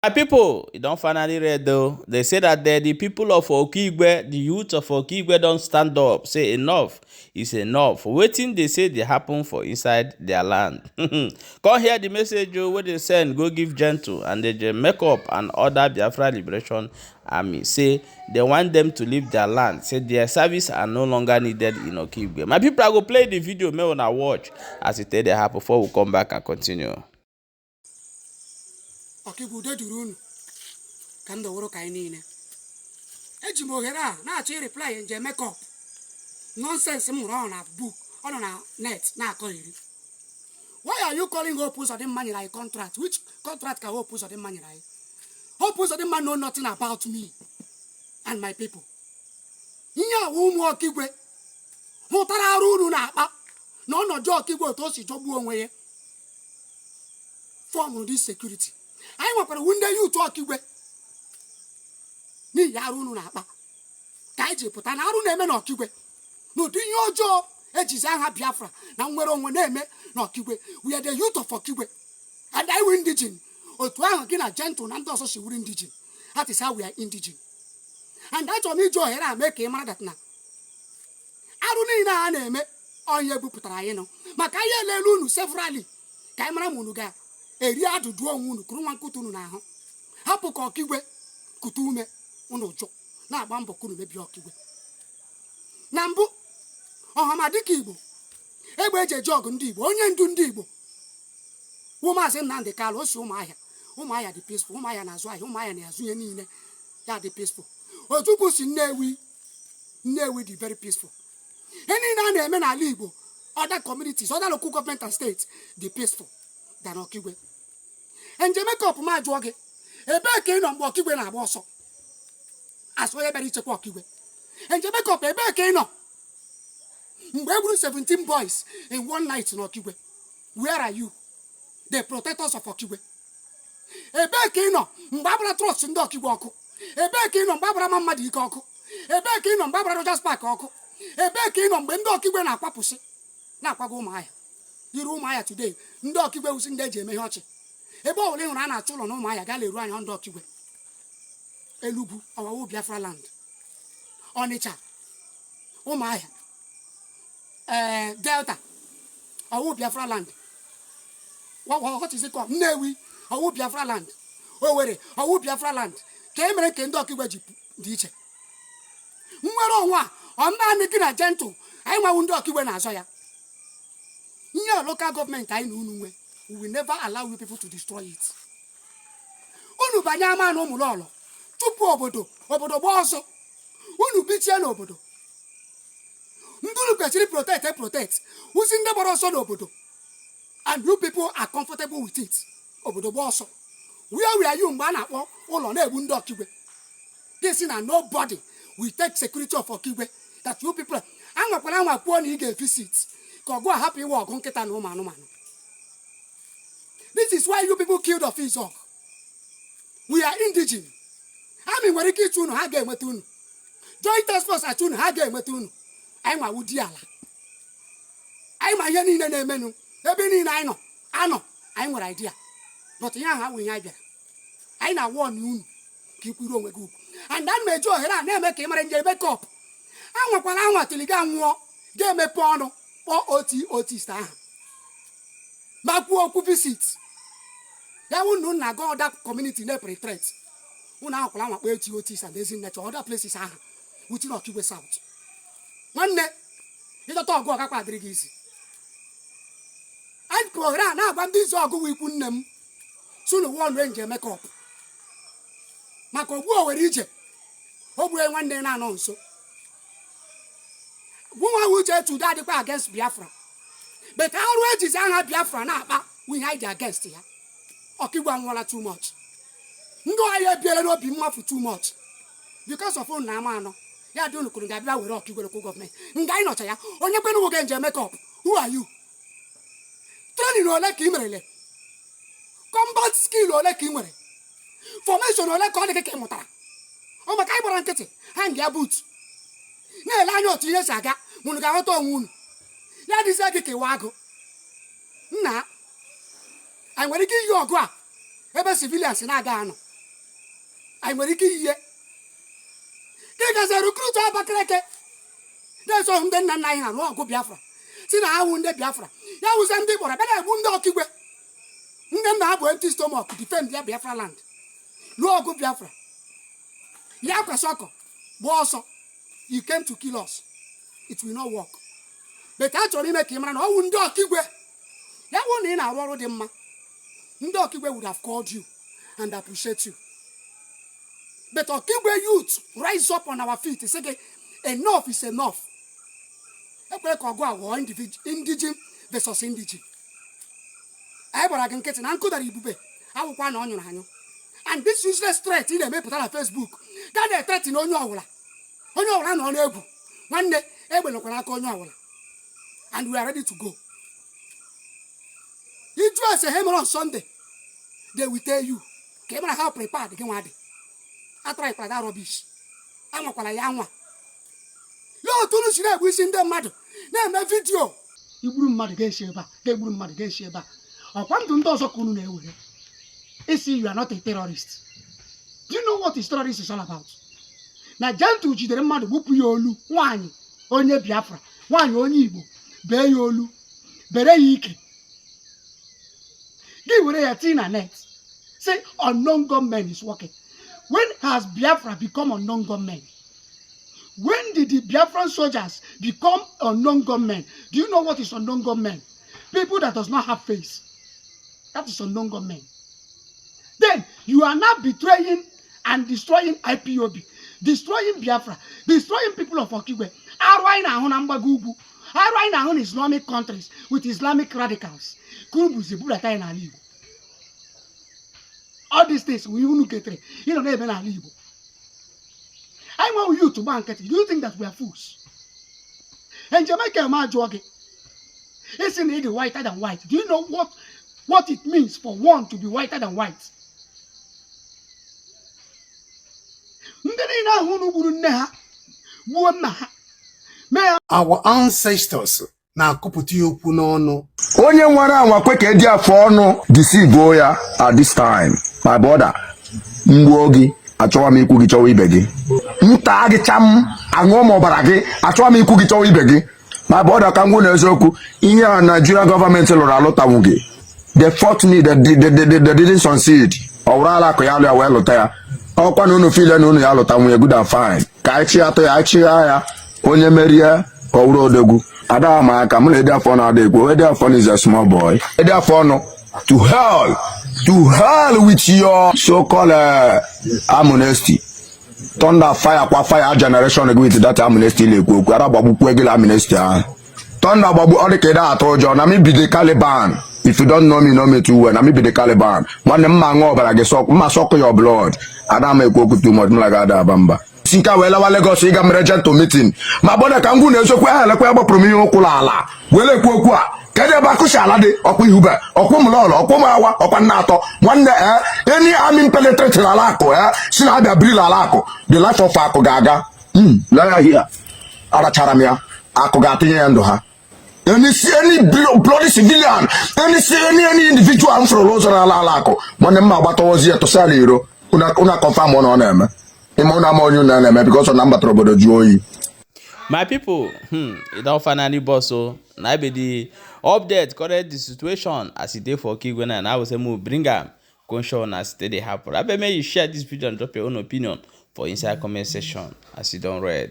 My pipo, e don finally red o. They say that the people of Okigwe, the youth of Okigwe don stand up, say enough is enough. Wetin dey say dey happen for inside their land. Come hear the message o wey dey send go give Gentle and the Makeup and other Biafra Liberation Army. Say they want them to leave their land. Say their service are no longer needed in Okigwe. My people, I go play the video make una watch as e take dey happen before we come back and continue. Ọkaigwe, udo duru unu ka m dọworo ka anyị niile. Eji m ohere a na-achọ ịreply nje Makeup nonsense m hụrụ ọ na book, ọ nọ na net na-akọ iri. Why are you calling Hope Uzodimma nyere anyị contract? Which contract ka Hope Uzodimma nyere anyị? Hope Uzodimma know nothing about me and my people. Ihe awa ụmụ Ọkigwe hụtara arụ unu na-akpa na ọnọdụ Ọkigwe, otu o si jọgbuo onwe ya, form this security. Anyị nwekwara wu ndị youth Ọkigwe n'ihi arụ unu na-akpa ka anyị ji pụta na arụ na-eme n'Ọkigwe, n'ụdị ihe ọjọọ ejizi aha Biafra na nnwere onwe na-eme n'Ọkigwe. We are the youth of Ọkigwe and anyị were indigene otu ahụ gị na Gentle na ndị ọzọ si wuri indigene. That is how we are indigene. And achọrọ m iji ohere a mee ka ị mara that na arụ niile a na-eme, onye bupụtara anyị nọ maka anyị elele unu severally ka anyị mara ma unu ga-eri adụdụ onwe unu kụrụ nwa nkụta unu n'ahụ, hapụ ka Ọkigwe kute ume. Unu jụ na-agba mbọ ka unu mebie Ọkigwe. Na mbụ, ọhama dịka Igbo, egbe eji eji ọgụ ndị Igbo, onye ndu ndị Igbo wụ Maazị Nnamdị Kalụ, o si Ụmụahịa. Ụmụahịa dị peaceful, Ụmụahịa na-azụ ahịa, Ụmụahịa na-azụ ihe niile ya dị peaceful. Ojukwu si Nnewi, Nnewi dị very peaceful. Ihe niile a na-eme n'ala Igbo, other communities, other local government and states dị peaceful than Ọkigwe. Nje Makeup, m ajụọ gị, ebee ka ị nọ mgbe Ọkigwe na-agba ọsọ asụ onye bịara ichekwa Ọkigwe? Nje Makeup, ebee ka ị nọ mgbe e gburu 17 boys in one night n'Ọkigwe? Where are you, the protectors of Ọkigwe? Ebee ka ị nọ mgbe agbara trust ndị Ọkigwe ọkụ? Ebee ka ị nọ mgbe agbara ma mmadụ ike ọkụ? Ebee ka ị nọ mgbe agbara Rogers Park ọkụ? Ebee ka ị nọ mgbe ndị Ọkigwe na-akwapụsị na-akwago Ụmụahịa iru Ụmụahịa today? Ndị Ọkigwe wusi ndị eji eme ihe ọchị. Ebe ọ bụla ị hụrụ a na-achụ ụlọ na Ụmụahịa, gaa leruo anya, ndị Ọkigwe. Elugwu ọwawu Biafra land, Ọnịcha, Ụmụahịa, ee, Delta ọwụ Biafra land. What is it called? Nnewi ọwụ Biafra land, Owerri ọwụ Biafra land. Ka e mere nke ndị Ọkigwe ji dị iche. Nnwere onwe a, ọ naanị gị na Gentle anyị nwawu ndị Ọkigwe na-azọ ya. Ihe local government anyị na unu nwe, we will never allow you people to destroy it. Unu banye ama na ụmụlọlọ tupu obodo obodo gbaa ọsọ, unu bichie n'obodo ndị unu kwesịrị protect e protect wuzi ndị gbara ọsọ n'obodo, and you people are comfortable with it. Obodo gbaa ọsọ, where were you mgbe a na-akpọ ụlọ na-egbu ndị Ọkigwe? Gị si na nobody will take security of Ọkigwe, that you people anwakwala anwa kwuo na ị ga-evisit ka ọgụ a hapụ iwe ọgụ nkịta na ụmụ anụmanụ. This is why you people killed of Izog. We are indigene. Army nwere ike ịchụ unu, ha ga-enweta unu. Joint task force achụ unu, ha ga-enweta unu. Anyị nwawu di ala, anyị ma ihe niile na-emenụ ebe niile anyị nọ anọ. Anyị nwere idea, but ihe ahụ awụ ihe anyị bịara. Anyị na-awụ ọnụ unu ka ikwuru onwe gị ugwu. And ana m eji ohere a na-eme ka ị mara, nje Makeup, anwakwala anwa tili gị anwụọ, ga-emepe ọnụ kpọọ oti otist ahụ ma kwuo okwu visit ya wụ unu na go other community na-epenetrate. Unu ahụkwala anwa kpọọ eti otis and Ezinnecha, other places ahụ within Ọkigwe South. Nwanne, ịdọta ọgụ ọgakwa adịrị gị izi. Anyị ohere a na-agwa ndị izu ọgụ wụ ikwu nne m sunu wọnụ nje Makeup maka ogbu owere ije o gbue nwanne na-anọ nso. Gụnwa uche tudo adịkwa against Biafra, but arụ ejizi aha Biafra na-akpa wụ ihe anyị ji against ya. Ọkigwe anwụọla too much, ndị ọhịa ebiela n'obi mmafu too much because of unu na ama anọ ya dị. Unu kwuru ga-abịa were Ọkigwe local government nga anyị nọcha ya. Onye kwenu nwoke nje Makeup, who are you? Training ole ka ị merele? Combat skill ole ka ị nwere? Formation ole ka ọ dị gị ka ị mụtara? Ọ maka anyị gbara nkịtị ha nga ya but na-ele anya otu ihe si aga. Unu ga-aghọta onwe unu. Ya dịzie gị ka ịwa agụ nna anyị nwere ike iyi ọgụ a ebe civilians na-aga anọ. Anyị nwere ike iyi ihe ka ị gazi recruit Abakaliki na-eso ndị nna nna anyị ha lụọ ọgụ Biafra, si na ha wụ ndị Biafra. Ya wụzie ndị kpọrọ bịa na-egbu ndị Ọkigwe, ndị nna ha bụ empty stomach defend ya Biafra land, lụọ ọgụ Biafra. Ya kwesị ọkọ gbaa ọsọ. You came to kill us, it will not work. But a chọrọ ime ka ị mara na ọ wụ ndị Ọkigwe ya wụ na ị na-arụ ọrụ dị mma, ndị Ọkigwe would have called you and appreciate you. But Ọkigwe youth rise up on our feet, sị gị enough is enough. Ekwere ka ọgụ a ghọọ indigene versus indigene. Anyị gbara gị nkịtị na nkụ dara ibube awụkwa na ọ nyụrụ anyụ. And this useless threat ị na-emepụta na Facebook ga na-ethreaten onye ọwụla, onye ọwụla nọ n'egwu. Nwanne, egbe nọkwara aka onye ọwụla, and we are ready to go. Iju ese ha mere on Sunday, they will tell you ka ị mara how prepared gị nwa dị. Atara that rubbish, anwakwala ya anwa. Lee otu unu si na-egbu isi ndị mmadụ, na-eme video igburu mmadụ ga-esi ebe a, ga-egburu mmadụ ga-esi ebe a. Ọkwa ndụ ndị ọzọ ka unu na-ewere isi. You are not a terrorist. Do you know what is terrorist is all about? Na Gentle jidere mmadụ, gbupụ ya olu, nwaanyị onye Biafra, nwaanyị onye Igbo, bee ya olu, bere ya ike, gị were ya tii na net, say unknown gunmen is working. When has Biafra become unknown gunmen? When did the Biafran soldiers become unknown gunmen? Do you know what is unknown gunmen? People that does not have face, that is unknown gunmen. Then you are now betraying and destroying IPOB, destroying Biafra, destroying people of Okigwe. Arụ anyị na-ahụ na mgbago ugwu, arụ anyị na-ahụ na Islamic countries with Islamic radicals ka unu buzi budata anyị n'ala Igbo. All these things we unu ketere ịnọ na-eme n'ala Igbo. Anyị nwe youth gba nkịtị. Do you think that we are fools? Njem Michael ma jụọ gị, isi na ị dị whiter than white. Do you know what it means for one to be whiter than white? Ndị niile ahụ unu gburu nne ha, gbuo nna ha, mee ha. Our ancestors na-akụpụta ya okwu n'ọnụ. Onye nwere anwa kwe ka edi afọ ọnụ deceive ya at this time. My brother, mgbuo gị, achọwa m ikwu gị chọwa ibe gị. Nta gị cham, aṅụọ m ọbara gị, achọwa m ikwu gị chọwa ibe gị. My brother, ka m gwu na eziokwu, ihe a Nigeria gọọmenti lụrụ alụtanwu gị. They fought me, they didn't succeed. Ọ wụrụ ala akụ ya alụ ya wee lụta ya. Ọkwa na unu feel na unu ya lụta nwunye, good and fine. Ka anyị chịa atụ ya, anyị chịa ya, onye merie ka ọ wụrụ odogwu. Ada ma aka mụ na edi afọ na-ada ekwu. Edi afọ is a small boy. Edi afọ ọnụ, to hell, to hell with your so-called amnesty. Thunder fire kwa fire generation gị with that amnesty. Na-ekwu okwu ara gbagbukwu gị amnesty ahụ. Thunder gbagbu ọ dị ka ịda atụ ụjọ na me be the Caliban. If you don't know me, know me too well. Na me be the Caliban. Nwanne m, ma aṅụ ọbara gị, suck mma, suck your blood. Ada m ekwu okwu too much, m laga ada aba mba. Si nke a wee lawa Lagos ịga mere gentle meeting ma gbọdọ ka m gwu na eziokwu ahụ. Elekwa agbapụrụ m ihe ụkwụ ala were ekwu okwu a. Kedu ebe akụsi ala dị? Ọkwa ihube, ọkwa ụmụlọlọ, ọkwa ụmụawa, ọkwa nna atọ. Nwanne, ee, any army penetrate ala akụ, ee, si na abịa birila ala akụ, the life of akụ ga-aga. Lee ya here, arachara m ya. Akụ ga-atụnye ya ndụ ha. Any bloody civilian, any individual m fụrụ n'ụzọ n'ala ala akụ, nwanne m, ma agbatawozi ya tụsa ala iro. Una confirm na ọ na-eme ime ụna ama onye unu na-eme because na m batara obodo jụọ oyi. My people, e don finally burst o. Na be the update, correct the situation as e dey for Okigwe now. Na I go say make we bring am come show una as e take dey happen. Abeg, make you share this video and drop your own opinion for inside comment section as you don read.